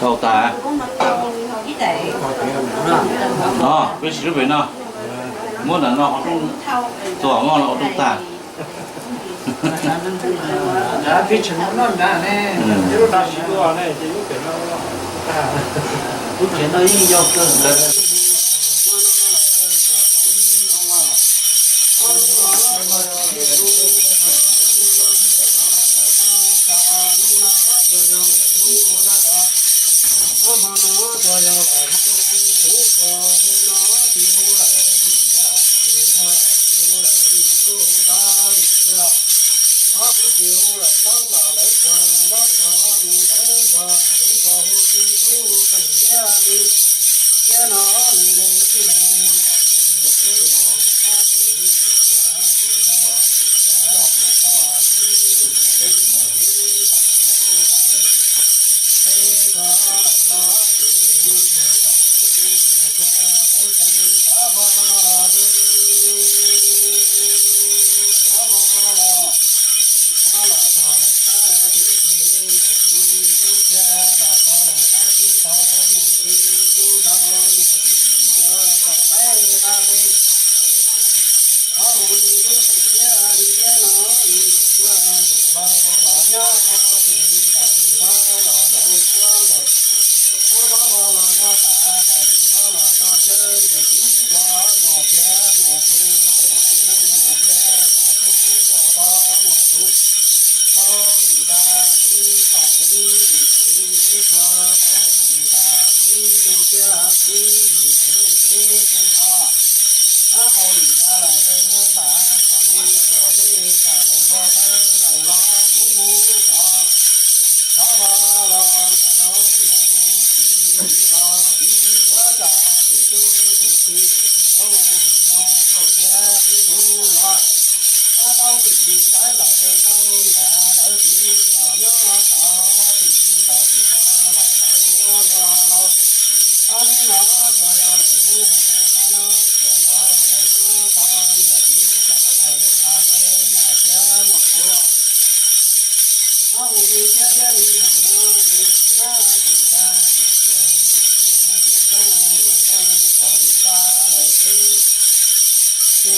Tau tas. No, peb siv lub pem no. Muab nram no qhov rooj, tua moj no qhov rooj tag.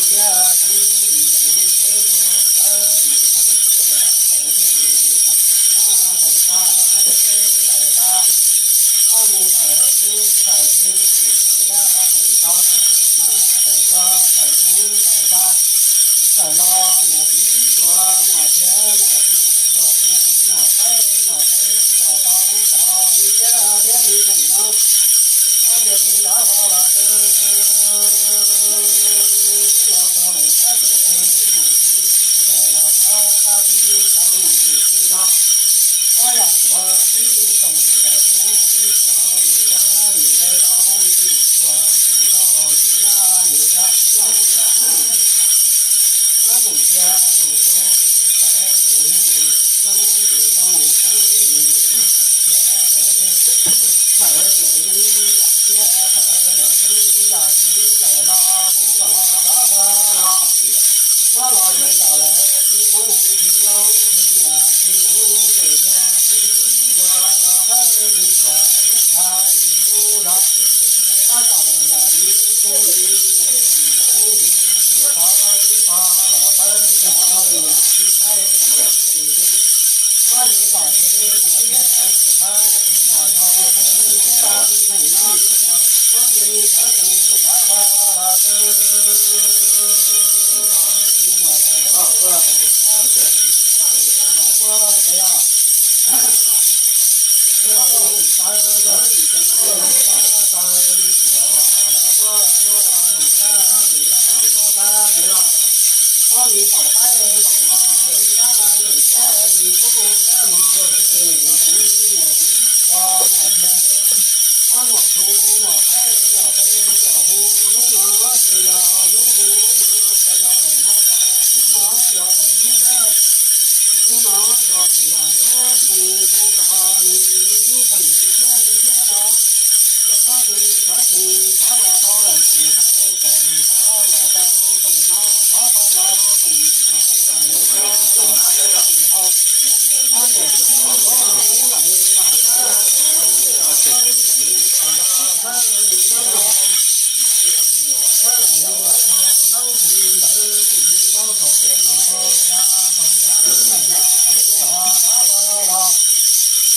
thiab teev yim yees kev tu sawv mus tawm cia tawm twg mus tawm no tawm tag tawm teb tawm tag, ob mus tawm twg tawm twg mus tawm dab tawm tod tawm mas tawm tso tawm neeb tawm tag, tawm los muam txiv tuag muam thiab muam tu tuag hu muam qhaib muam qhaib tuag tau hu tau li thiab thiab li feem no. Ob ces li rov qab los twg los tau lawm qab txij txij mus txij txij los tau qab txij tau mus txij los ob yam tuav txij toom ntawm hu li tuav mus dab mus dai tau mus mus tuag mus rau mus nab mus ya. Ab mus cia mus tu mus tais mus nub mus coob mus zoo mus heev mus mus cia tawm twg tawm lawm yeej yam thiab tawm lawm yeej yam txwv lawm los hu los rov qab los. Ob los ces tam lawm txiv qoob txiv loob txiv niam txiv tub lawm tiag txiv txiv yuav los thawj mus tuam lub ntsha yim lub zos. Ob tam lawm yam li tub li tub tub tub tub los thawj txiv txiv thaij ob li tom txiv muam thiab txiv thab txiv muam los txiv txiv txiv no ob ces li thawj txiv thab qhov los twg li muam los los puag txiv los puag txiv yog. Hnub no yog lawm hnub dawb, hnub no yog lawm yam yuav mus hu kom nws li tub pheej li thiab li thiab no. Ob ces li sawv tsees sawv los tau lawm tsees hau, tsees hau los tau tsees hau, sawv hau los tau tsees hau, tsees hau los tau tsees hau. Ob niam txiv yuav hu lawm los sab, sab lawm los sab lawm los hau, laub tsis ntawd tsis tau thaum los tau da thaum da los los los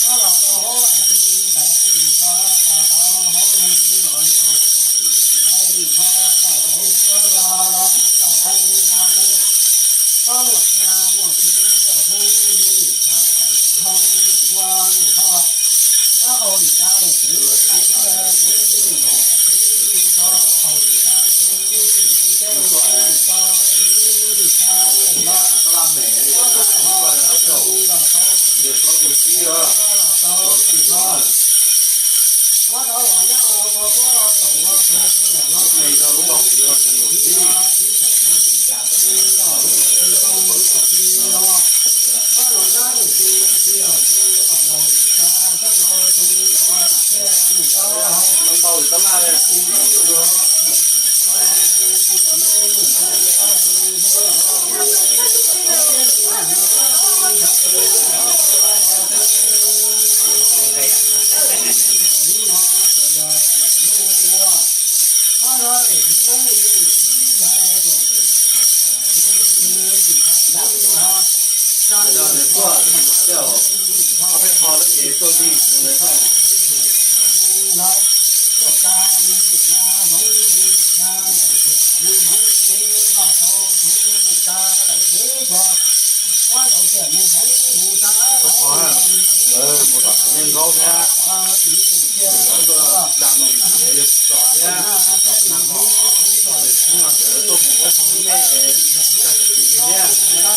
los tau hauv tus tais los tau los tau hauv los nyob tau li ho los tau los los tau hauv los tau. Ob muaj sia muaj tsu tau hu li num tsa num hau num npua num hau. Ob hau lim da lawm tsev tsev tsev tsev tsev tso hau lim da lawm tsev tsev tso lim da lawm los. Ob muaj ho tau tsev los tau tsev los tau tsev los. Ob tau los nyob ua puab zaum ua qhwv los los txiv los txiv txawm txiv los txiv tau txiv los. Ob los nyob mus txiv txiv los txiv los los tsa txhab los txhab los txhab los txhab los txhab los. Mus tom txiv neej nkaub thiab, tsa mus txiv yog tsis txom thiab, nag hmo, hnub no tseem tuaj mus ua hmo me, tsa txiv thiab.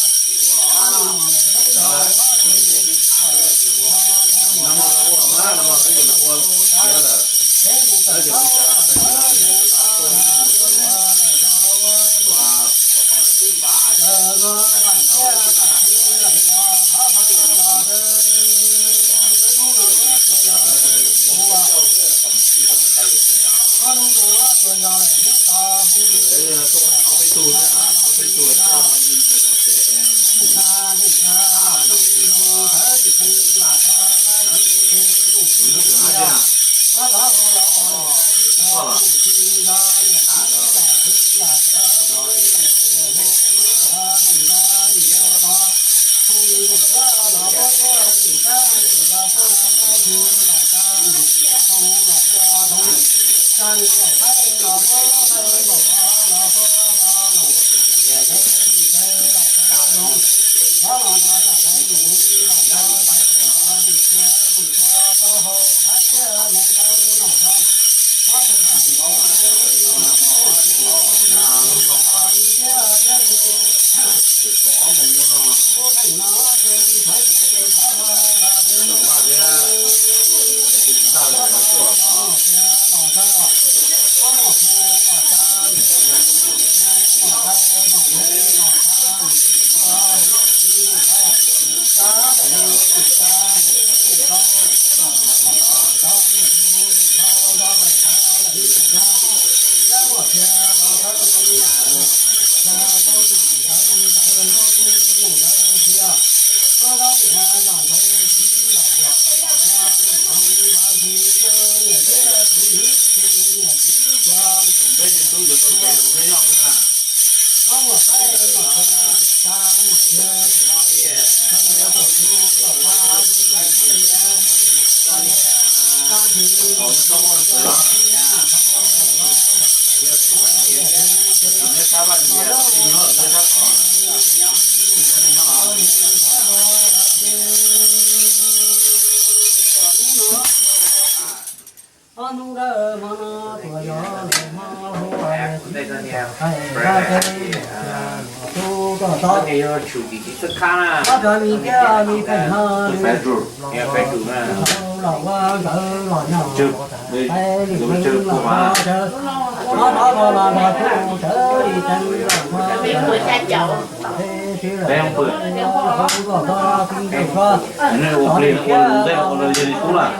Peb ua plig ua ntej ua no yog li kub lawm.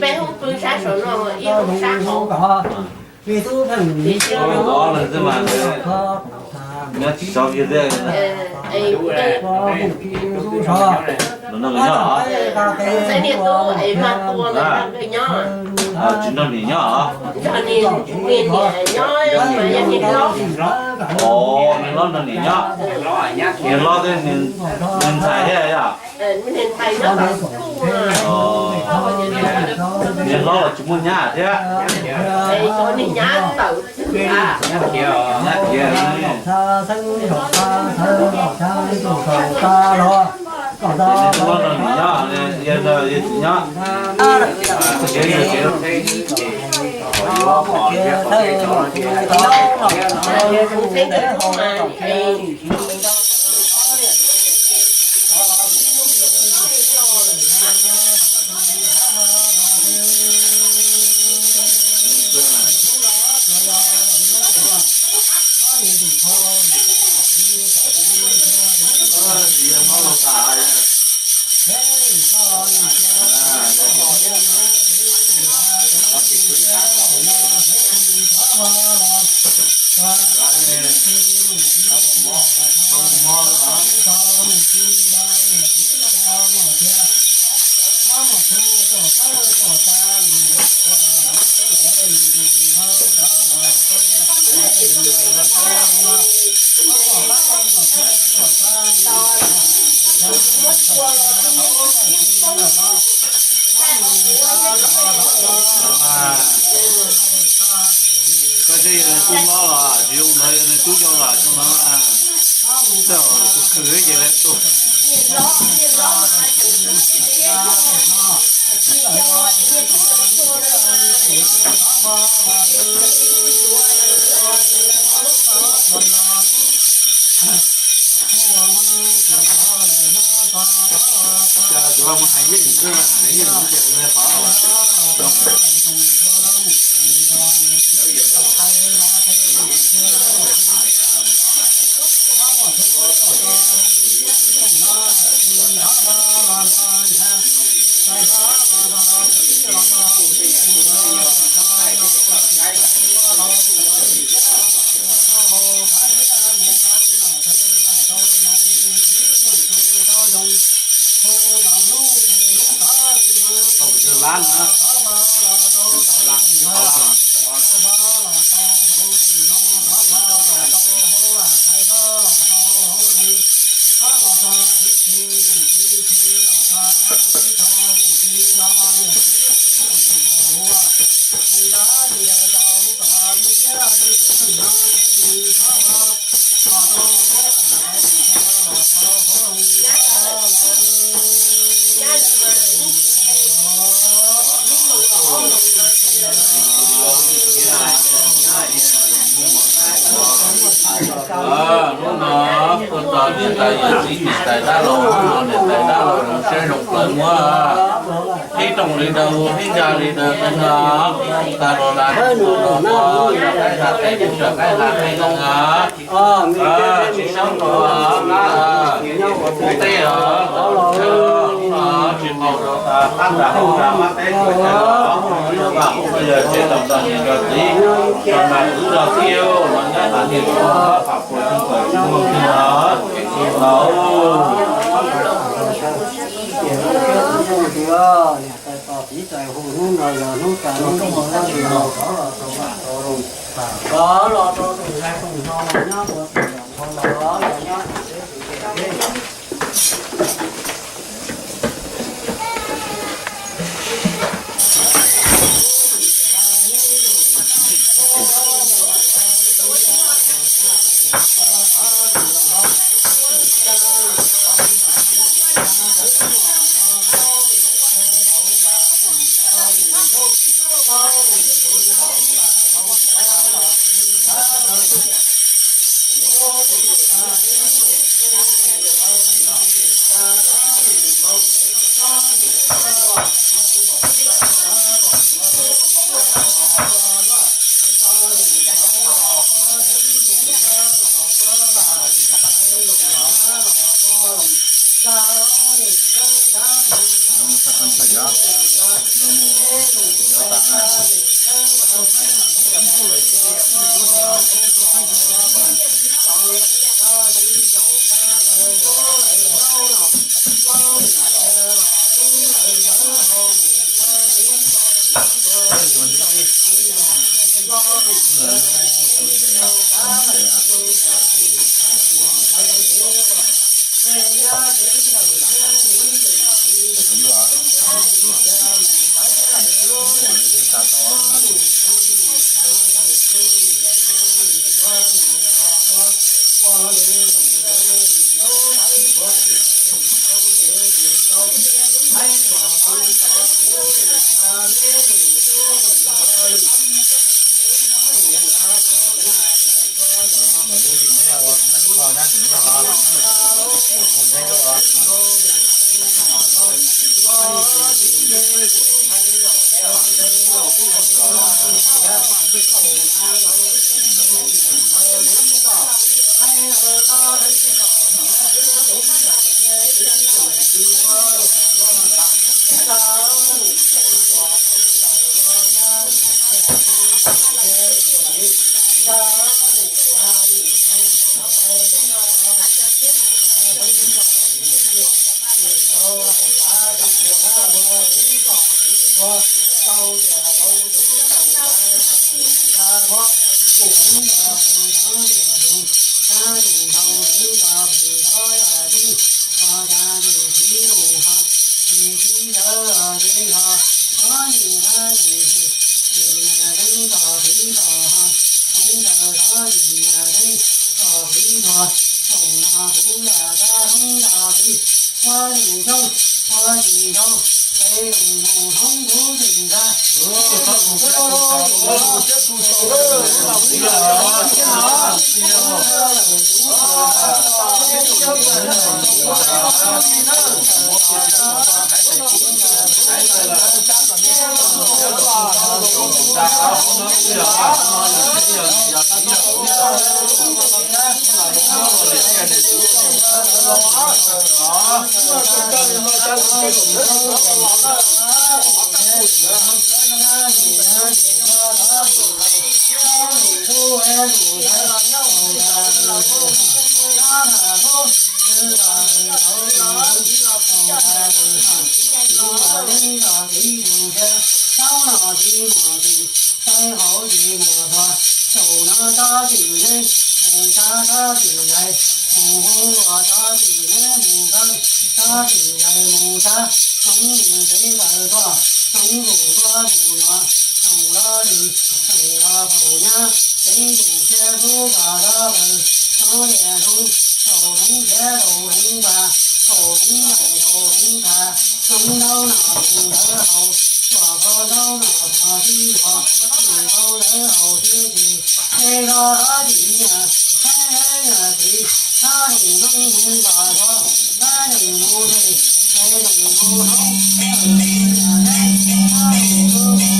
Peb ua plig sab saum no, ib lub sab hauv. Ua li ob leeg xwb mas nyob tsis tso kiag thiab. Los nrog nkawd nyob os. Tsis nrog niam nyob os. Niag hlob nrog niam nyob. Niag hlob thiab niag ntxhais thiab yom. Niag hlob los tsis muaj nyab thiab. Nyab khiav. Niag hlob nrog niam nyob, yawg nrog yawg txiv nyob. Koj twb yog tub hlob los tsis zoo ntawd, yog tub yau los zoo ntawd mas. Txawm tus khwv ces lawv tus. Cas tsuav mus hais yeej xwb, hais yeej xwb ces nws qhov. Tau pes tsawg lab no? Tau lab, tau lab mas. Hnub no tuaj txog niam tais yawm txiv niam tais dab laug, hnub no niam tais dab laug zoo siab zoo plawv muab ib rooj li daws ib ncag li daws no, tag los lawm, hnub no yog qaib hla qe, kuv tso qaib hla qe no. Tsis sab rau qab, mus teb os, hnub no tsis qaug rau qab nram hauv nram mab teb, tsuas cai los, vam hauv yawg tsev los txog niam tso txiv, tso mas kwv los tij, los nyob tas niag tso, pam puas tug pam tug no, tsis tau. Tais tos tiv tais hu hnub no yog hnub tas hnub tsis tau, rov los rau tus hlais tus no los nyob ua tus yam nrho los los nyob. Tsoom loj lwm, tsoom loj thaum nyab, teeb tus thiab hlub kom rov qab, tsob diav hlub, thaum hloov thiab thaum hloov npag, thaum hloov maim thaum hloov thav, hloov ntaub nom hloov ntawv haus, tsuam phau ntaub nom phau tib luag, tsuam phau ntawv haus tib tes, tej zog rov tim nyiam, saib saib nyiam txiv, sab zoom hloov hloov kom zov, sab zoom mus tes, sab zoom mus hloov, sab zoom mus tes, sab zoom mus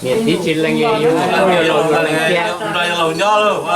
Niam txiv tsis lees, yus yog laus nyob lawm.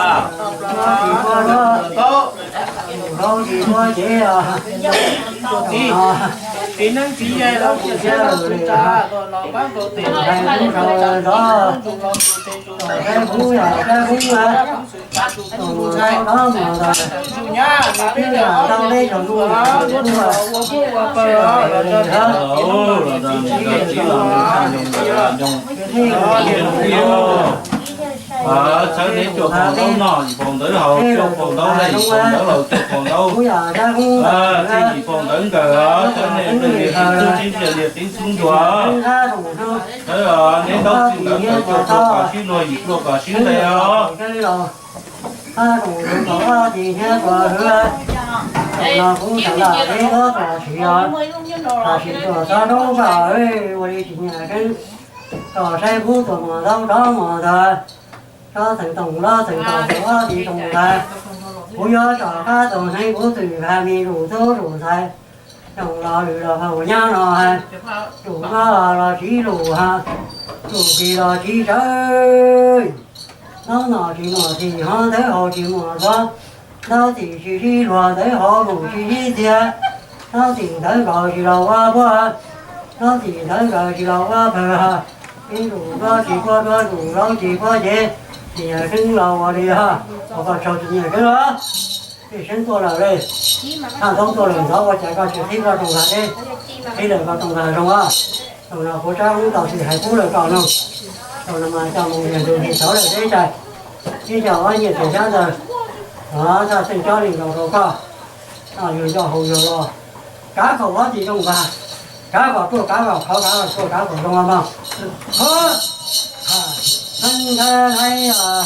Txhawb neb cuaj phaus ntaub noj, yim phaus ntawv haus, cuaj phaus ntaub le, yim phaus ntawv laus, cuaj phaus ntaub. Txij yim phaus ntawv nkawm, txhawb neb pliag liag txib txub, txib pliag liag txib txub ntuag. Txhawb neb ntaub txij nkawm nkawm, cuaj pluag kom sib luag, yim pluag kom sib ntev os. Ab, tsoom hwv, tsoom ob txiv thiab tsoom hwv, tsoom no kuv tseem lam peb txhob txom siv os. Tam sim tsuas txhob roob paj, ua li tsis nyiam keeb. Tsom saib pub txuas mos ntaub rov mos ntawd, tsob xeem toom loj xeem taus tsoom ob txiv tsoom ntxhais. Kuv yuav tsom qab txog neeg kuv twm hais me ntsis tub ntsis ntxhais, tsoom los lwm los hauv nyab no, tus no los siv lus, tus tsis los siv tsawv. Ntaub nom tsis muaj txim, ho ntawv haus tsis muaj txog. Ntaub txim tsis sib luag, ntawv haus mus tsis sib txiag. Ntaub txim ntawv nkaus tsis los ua puag, ntaub txim ntawv nkaus tsis los ua pawg. Ib tus ntaub tsis puab duab, tus laub tsis puab cev, tsis nyiam keeb los ua li os. Ua koj tsaug tsis nyiam keeb los. Tej seeb tuaj lawm le, thaj ntxoob tuaj lawm ntxov, ua cas koj tsis qhib koj rooj vag deb, qhib lawm koj rooj vag zoo os. Zaum no kuv rab hoob tau tis hais pub lawm koj no, zaum no mas coj mus niam ntug tis tauv lawm deb tsaig, ib co ob nyiaj txiag xyab ntawv, thaj xeej cob li nkaus rau koj, yug ncauj haus yug los, kav kom ob txiv rooj vag, kav kom tuaj kav kom khov, kav kom tuaj kav kom zoo mog. Hov, ha, hab, hab,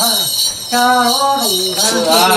hab, ca, o, rooj vag.